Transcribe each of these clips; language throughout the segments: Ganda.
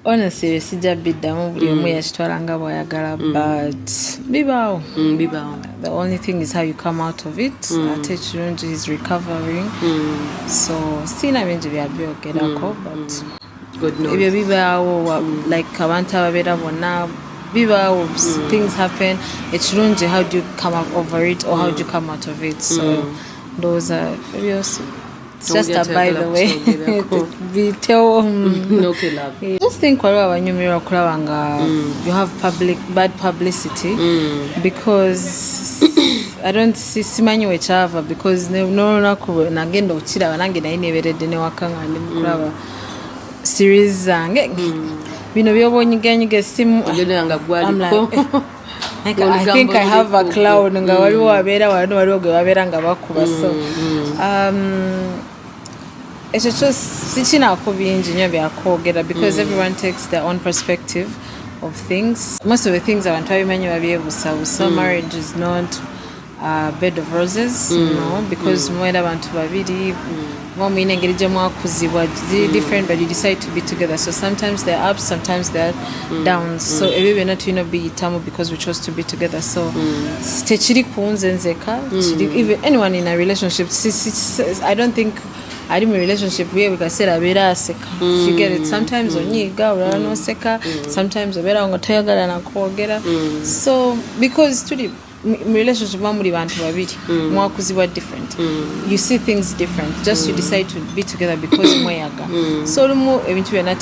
Honestly, sijja biddamu. Buli omu yakitwala nga bw'ayagala, but bibaawo. Bibaawo. The only thing is how you come out of it. Ate ekirungi, is recovering, so siina bingi byabyogerako, but God knows. Ebyo bibaawo like abantu ababeera bonna bibaawo. Things happen. Ekirungi, how do you come up over it or how do you come out of it? So ndowooza ebyo it's just a by the way. Kyogerako. Bitewo. Okay, love. Just think waliwo abanyumirwa okulaba nga you have public bad publicity, because I don't see, simanyi wekyava, because n'olunaku lwe nagenda okukiraba, nange naye nebeeredde newaka nga ndi mukulaba series zange, bino byoba onyiganyiga essimu. Ogenda nga I'm gwaliko. Like, I think I have a clown nga waliwo abeera wano, waliwo gwe babeera nga bakuba. So ekyo kyo sikinaako bingi nnyo byakwogera, because everyone takes their own perspective of things. Most of the things abantu babimanyi, babyebusabusa. Marriage is not a bed of roses, no, because mubeera abantu babiri, muba muyina engeri gye mwakuzibwa ziri different, but you decide to be together. So sometimes there are ups, sometimes there are downs. So ebyo byonna tulina obiyitamu because we chose to be together. So tekiri ku nze nzeka, kiri even anyone in a relationship. I don't think ali mu relationship ye buli kaseera abeera aseka. You get it? Sometimes onyiiga, olala noseka, sometimes obeerawo nga toyagala nakwogera. So because tuli mu relationship, muba muli bantu babiri, mwakuzibwa different, you see things different, just you decide to be together because mweyaga. So olumu ebintu byonna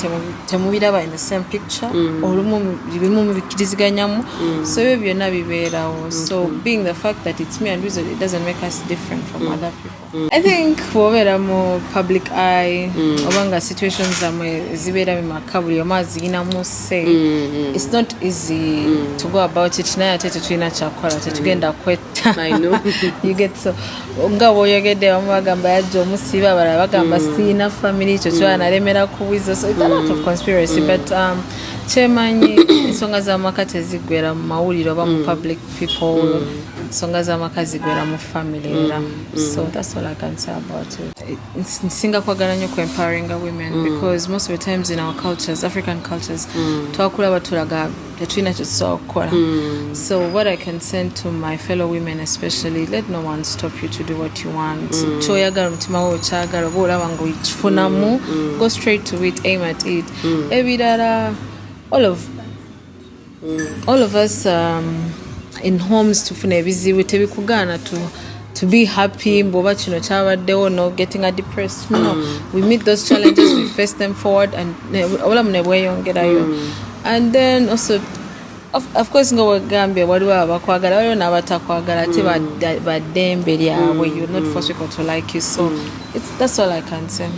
temubiraba in the same picture, olumu bimu mubikiriziganyamu, so ebyo byonna bibeerawo. So being the fact that it's me and Weasel, it doesn't make us different from other people. I think bw'obeera mu public eye, oba nga situations zammwe zibeera mu maka, buli omu aziyinamu say, it's not easy to go about it. Naye ate tetulina kyakukola, tetugenda kwetta. I know. You get? So nga bw'oyogedde, abamu bagamba yajja omusiiba, abalala bagamba siina family ekyo kiba nalemera ku Weasel. So it's a lot of conspiracy, but kyemanyi, ensonga z'amaka teziggwera mu mawulire oba mu public people. Ensonga z'amaka ziggwera mu family era. So that's all I can say about it. Nsinga kwagala nnyo ku empoweringa women, because most of the times in our cultures, African cultures, twakula batulaga tetulina kye tusobola kukola. So what I can send to my fellow women especially, let no one stop you to do what you want. Kyoyagala, omutima wo okyagala, oba olaba nga okifunamu, go straight to it, aim at it. Ebirala, all of us in homes tufuna ebizibu, tebikugaana to be happy. Bw'oba kino kyabaddewo, no getting a depressed, no. We meet those challenges, we face them forward, and obulamu ne bweyongerayo. And then also, of course, nga wegambye, waliwo abakwagala, waliwo n'abatakwagala, ate baddembe lyabwe. You not force people to like you. So that's all I can say.